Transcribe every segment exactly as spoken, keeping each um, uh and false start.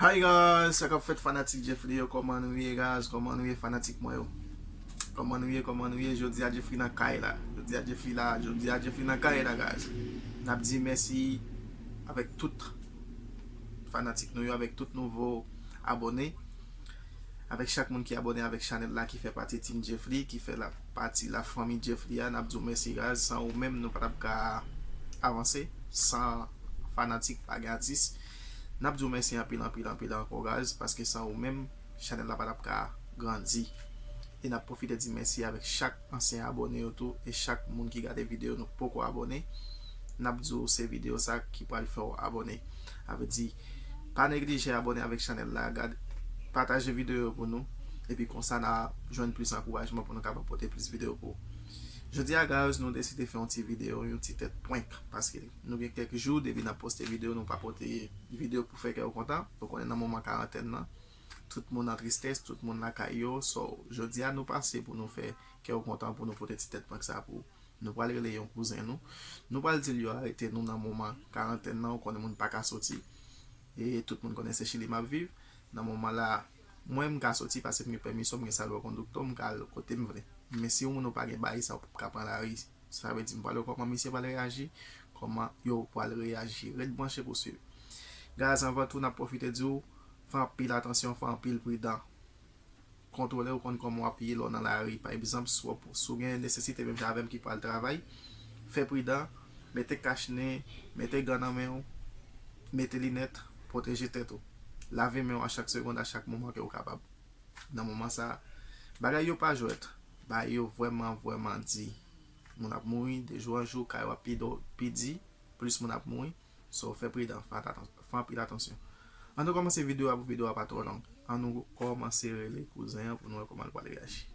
Hi guys, sa k ap fèt fanatik Jeffrey yo, kòman nou ye guys, kòman nou ye fanatik mwen yo? Kòman nou ye, kòman nou ye? Jodi a Jeffrey nan kay la, jodi a Jeffrey la, jodi a Jeffrey nan kay la guys. N ap di mèsi avèk tout fanatik nou yo, avèk tout nouvo abòne, avèk chak moun ki abòne avèk chanèl la, ki fè pati Team Jeffrey, ki fè la pati la fanmi Jeffrey a, n ap di w mèsi guys, san ou menm nou pa t ap ka avanse, san fanatik pa gen atis. N ap di w mèsi anpil, anpil, anpil ankò guys, paske san ou menm, chanèl la pa t ap ka grandi. E n ap pwofite di mèsi avèk chak ansyen abòne yo tou, e chak moun ki gade videyo nou poko abòne. N ap di w se videyo sa ki pral fè w abòne. Sa vle di, pa neglije abòne avèk chanèl la, gade, pataje videyo yo pou nou, epi konsa n a jwenn plis ankourajman pou nou kapab pote plis videyo pou ou. Jodi a guys, nou deside fè yon ti videyo, yon ti tèt prank, paske nou gen kèk jou depi n ap poste videyo, nou pa pote videyo pou fè kè w kontan. Ou konnen nan moman karantèn nan, tout moun an tristès, tout moun lakay yo. So, jodi a nou pase pou nou fè kè w kontan, pou nou pote ti tèt prank sa pou ou. Nou pral rele yon kouzen nou. Nou pral di l yo arete nou nan moman karantèn nan, ou konnen moun pa ka soti. E tout moun konnen se Chili m ap viv. Nan moman la, mwen m ka soti paske m gen pèmisyon, m gen salvò kondiktè, m ka al kote m vle. Men si yon moun ou pa gen bagay sa, ou p ap ka pran lari. Sa vle di m pral wè kòman misye pral reyaji, kòman yo pral reyaji. Ret branche pou swiv. Guys, anvan tou, n ap pwofite di w, fè anpil atansyon, fè anpil pridan. Kontwole w konn kòman w ap ye lè w nan lari. Pa egzanp, si w, si w gen nesesite menm jan avè m ki pral travay, fè pridan, mete kach nen, mete gan nan men w, mete linèt, pwoteje tèt ou. Lave men w a chak segond, a chak moman ke w kapab. Nan moman sa, bagay yo pa jwèt, bagay yo vrèman, vrèman di. Moun ap mouri de jou an jou, ka yo ap pi do-, pi di, plis moun ap mouri. So, fè pridan, fè atan-, fè anpil atansyon. An nou kòmanse videyo a pou videyo a pa twò long. An nou kòmanse rele kouzen an pou nou wè kòman l pral reyaji.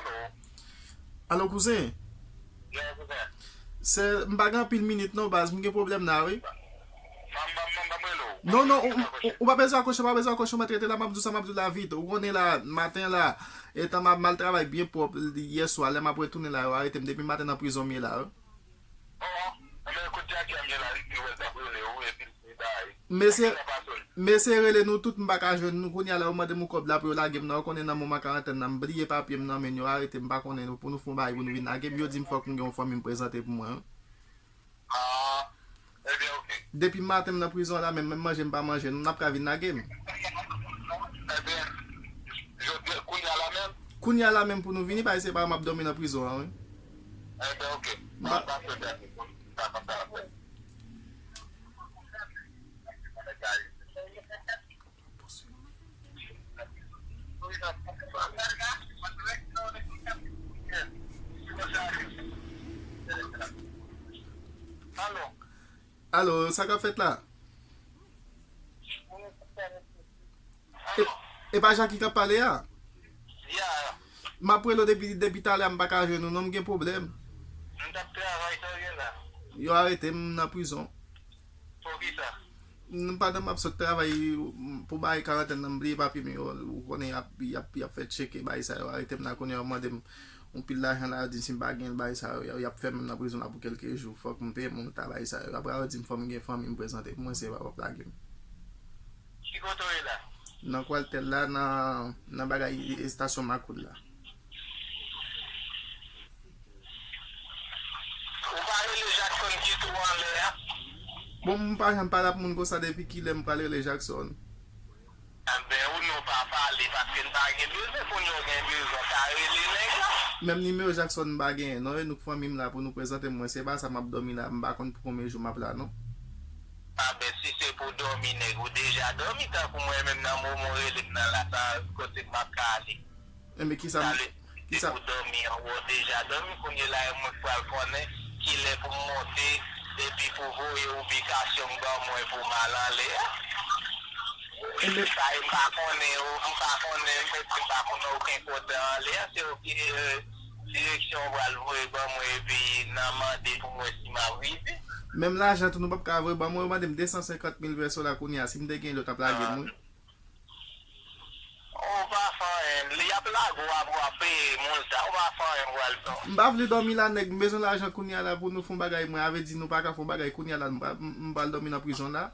Alo. Alo, kouzen. Yeah, kouzen. Se, m pa gen anpil minit non, baz, m gen pwoblèm la, wi. M, m, m, m, m rele w. Non, non, ou, ou, ou pa bezwen akwoche, ou pa bezwen akwoche, m ap rete la, m ap di w sa, m ap di w la vit. Ou konnen la, maten la, etan m ap, m al travay byen pwòp, yè swa, lè m ap retounen la, yo arete m depi maten nan prizon m ye la, wi. Oh, oh. Enben, kote a ki a m ye la, li di wè l t ap rele w, epi l di bay. Mesye, mesye rele nou tout, m pa ka jwenn nou. Kounye a la, yo mande m yon kòb la pou yo lage m nan. Yo konnen nan moman karantèn nan, m bliye papye m nan men yo, arete m, m pa konnen pou nou fè yon bagay pou nou vin lage m. Yo di m fòk m gen yon fanmi m prezante pou mwen. Ah, ebyen, oke. Depi maten m nan prizon la, menm, menm manje m pa manje, nou n ap ka vin lage m. Ebyen, jodi, kounye a la menm? Kounye a la menm pou nou vini, paske se pa m ap dòmi nan prizon an, wi. Ebyen, oke. M pa, m pa sot dènye pou m ta konn sa ap fè. Alo. Alo, sa k ap fèt la? E, e pa Jackie k ap pale a? Ya. M ap rele w depi, depi talè a, m pa ka jwenn ou non, m gen pwoblèm. M t ap travay, sa w gen la? Yo arete m nan prizon. Poukisa? M, pandan m ap sot travay, m, pou bagay karantèn nan, m bliye papye m yo, ou konnen y ap, y ap, y ap fè tcheke bagay sa yo, arete m la kounye a, yo mande m yon pil lajan la, yo di m si m pa gen l, bagay sa yo, y ap fèmen m nan prizon la pou kèlke jou, fòk m peye moun ta bagay sa yo. Apre yo di m fò m gen fanmi m prezante pou mwen, se pa w ap lage m. Ki kote w ye la? Nan Kwaltèl la, nan, nan bagay estasyon Makoul la. Ou pa rele Jackson ki tou anlè a? Bon, m pa janm pale ak moun konsa, depi kilè m pral rele Jackson? Enben, ou non pa pale paske n pa gen bezwen, kounye a w gen bezwen, w ka rele nèg la. Menm nimewo Jackson m pa genyen non, e nou k fanmi m la pou nou prezante m, mwen se pa sa m ap dòmi la, m pa konn pou konbyen jou m ap la non. Enben, si se pou dòmi nèg, ou deja dòmi, tankou mwen menm nan moman w rele m nan la, sa kote m ap ka ale? Enben, kisa m, kisa pou dòmi an, ou deja dòmi, kounye la, e mwen k pral konnen kilè pou m monte, epi pou voye ibikasyon m ban mwen pou m al anlè a. Enben, sa, e m pa konnen, ou, m pa konnen, m pa konnen okenn kote anlè a, se oke, e, direksyon ou pral voye ban mwen, epi nan mande pou mwen si m ap rive. Menm lajan tou, nou p ap ka voye ban mwen, yo mande m de san senkant mil peso la kounye a, si m te gen l, yo t ap lage m, wi. Ah. pou w ap, w ap peye moun sa, ou pa fè anyen, ou pral pran. M pa vle dòmi la, nèg. M bezwen lajan kounye a la pou nou fè yon bagay. Mwen, avè di nou pa ka fè yon bagay kounye a la, m pa, m, m pral dòmi nan prizon la.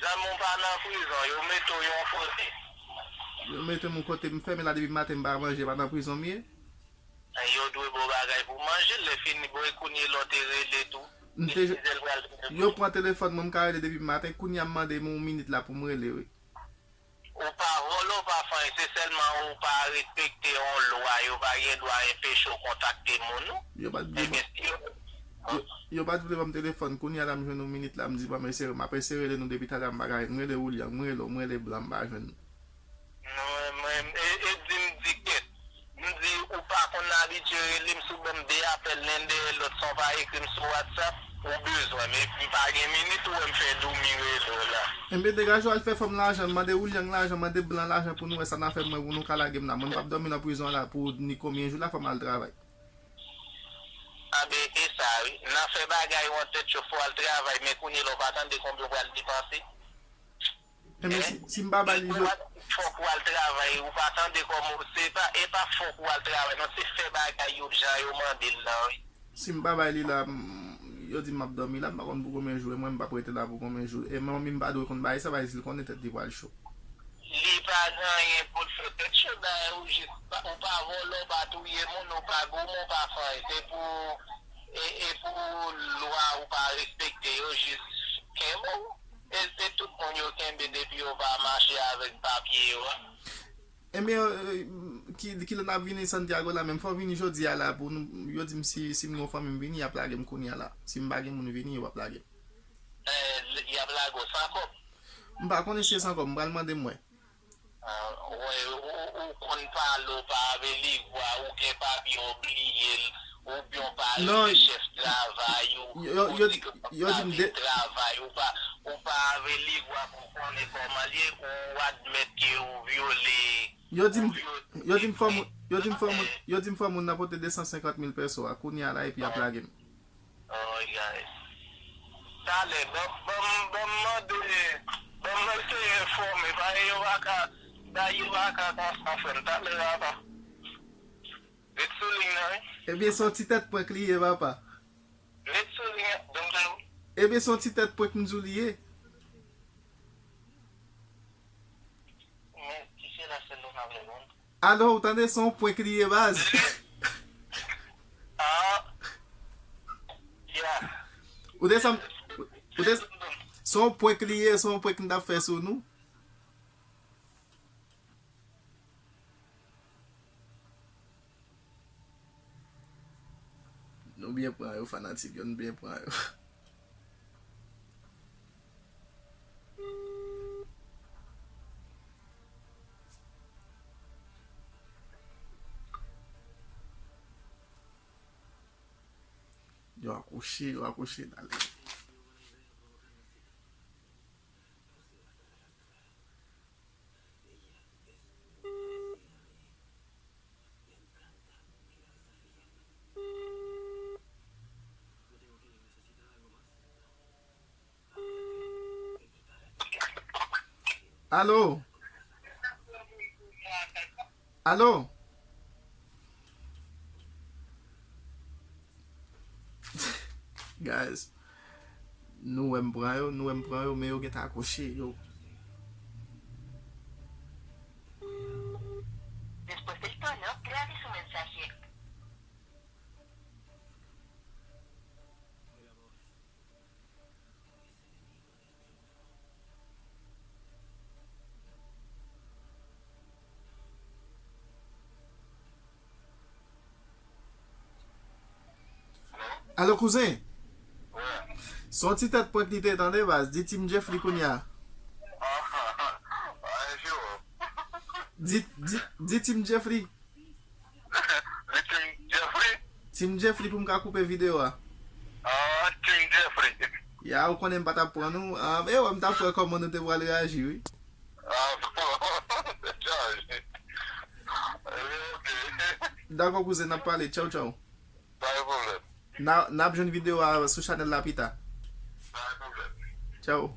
Zanmi, ou pa nan prizon, yo mete w yon kote. Yo mete m yon kote, m fèmen la depi maten, m pa manje, pa nan prizon m ye? Yo dwe ba w bagay pou manje, lè fini, bon, e kounye lè w te rele tou. M te, yo pran telefòn mwen, m ka rele depi maten, kounye a m mande m yon minit la pou m rele, wi. Ou pa vòlè, ou pa fè anyen, se sèlman ou pa respekte yon lwa, yo pa gen dwa anpeche w kontakte moun ou. Yo pa t vle ban, yo, yo pa t vle ban m telefòn, kounye a la m jwenn yon minit la, m di ban m eseye, m ap eseye rele nou depi talè a, m pa ka, m rele William, m rele w, m rele Blan, m pa jwenn nou. Non, mwen, e, e di m di kèt. M di, ou pa konn abitye rele m, si w ban m de apèl len dèyè lòt san w pa ekri m sou WhatsApp, ou bezwen m, epi m pa gen minit ou wè m fè doumi rele w la. Enben, degaje w al fè fanm lajan, mande William lajan, mande Blan lajan pou nou wè sa n a fè mwen pou nou ka lage m la. Mwen m p ap dòmi nan prizon la pou ni konbyen jou la fò m al travay. Anben, e sa wi, n a fè bagay ou an tèt cho, fò w al travay, men kounye la w pa tande konbyen w pral depanse. Enben, si, si m pa bay li, fòk ou al travay, ou pa tande kòman, se pa, e pa fòk ou al travay, non, se fè bagay yo jan yo mande l lan, wi. Si m pa bay li la, m, yo di m ap dòmi la, m pa konn pou konbyen jou, e mwen m p ap rete la pou konbyen jou. E manmi m pa dwe konn bagay sa, bagay si l konnen tèt li pral cho. Li pa gen anyen pou l fè tèt cho, dayè ou jis pa, ou pa vòlè, ou pa touye moun, ou pa goumen, ou pa fè anyen. Se pou, e, e pou lwa ou pa respekte, yo jis kenbe w. E se tout moun yo kenbe depi yo pa mache avèk papye yo a. Ebyen, ki, kilè n ap vini Santiago la menm? Fò w vini jodi a la pou nou, yo di m si, si m gen yon fanmi m vini, y ap lage m kounye a la. Si m pa gen moun vini, yo p ap lage m. Eh, y ap lage w san kòb? M pa konnen si se san kòb, m pral mande m wè. Ah, wè, ou, ou konn pale, ou pa avè li vwa, ou gen papye, ou bliye l, oubyen w pa rele chèf travay ou, yo, ou yo, di ke w yo di m de travay, ou pa, ou pa avè li vwa pou w konnen kòman l ye, ou admèt ke ou vyole, yo di m, ou vyole yo di m fò moun, yo di m fò moun, yo di m fò moun nan pote de san senkant mil peso a, kounye a la, epi y ap lage m. Oh, guys. Talè, ban, ban, ban m mande, ban m eseye enfòme, paske yo pa ka, bay yo pa ka konsa fè m. Talè, papa. Ret sou liy nan, wi. Ebyen, se yon ti tèt prank li ye, papa. Ret sou liy nan, ban m fè w. Ebyen, se yon ti tèt prank m di w li ye. Men, ki se la sèl nou ka vle konn. Alo, ou tande, se yon prank li ye, baz. Ah. Yeah. Ou te sanm, ou te, se yon prank li ye, se yon prank m t ap fè sou nou. Nou byen pran yo, fanatik yo, nou byen pran yo. Yo akouche, yo akouche, talè. Alo? Alo? Guys, nou wè m pran yo, nou wè m pran yo, men yo gentan akouche, yo. Después del tono, grabe su mensaje. Alo, kouzen. Se yon ti tèt prank li te ye, tande, baz. Di Team Jeffrey kounye a. Di, di, di Team Jeffrey. Li Team Jeffrey? Team Jeffrey pou m ka koupe videyo a. Ah, Team Jeffrey. Ya, ou konnen m pa t ap pran nou. Ah, e wè, m t ap wè kòman nou te pral reyaji, wi. Ah, bon. Chaje. Ok. Dakò, kouzen, n ap pale. Tchaw, tchaw. Pa gen pwoblèm. N a, n ap jwenn videyo a sou chanèl la pita. Pa gen pwoblèm. Tchaw.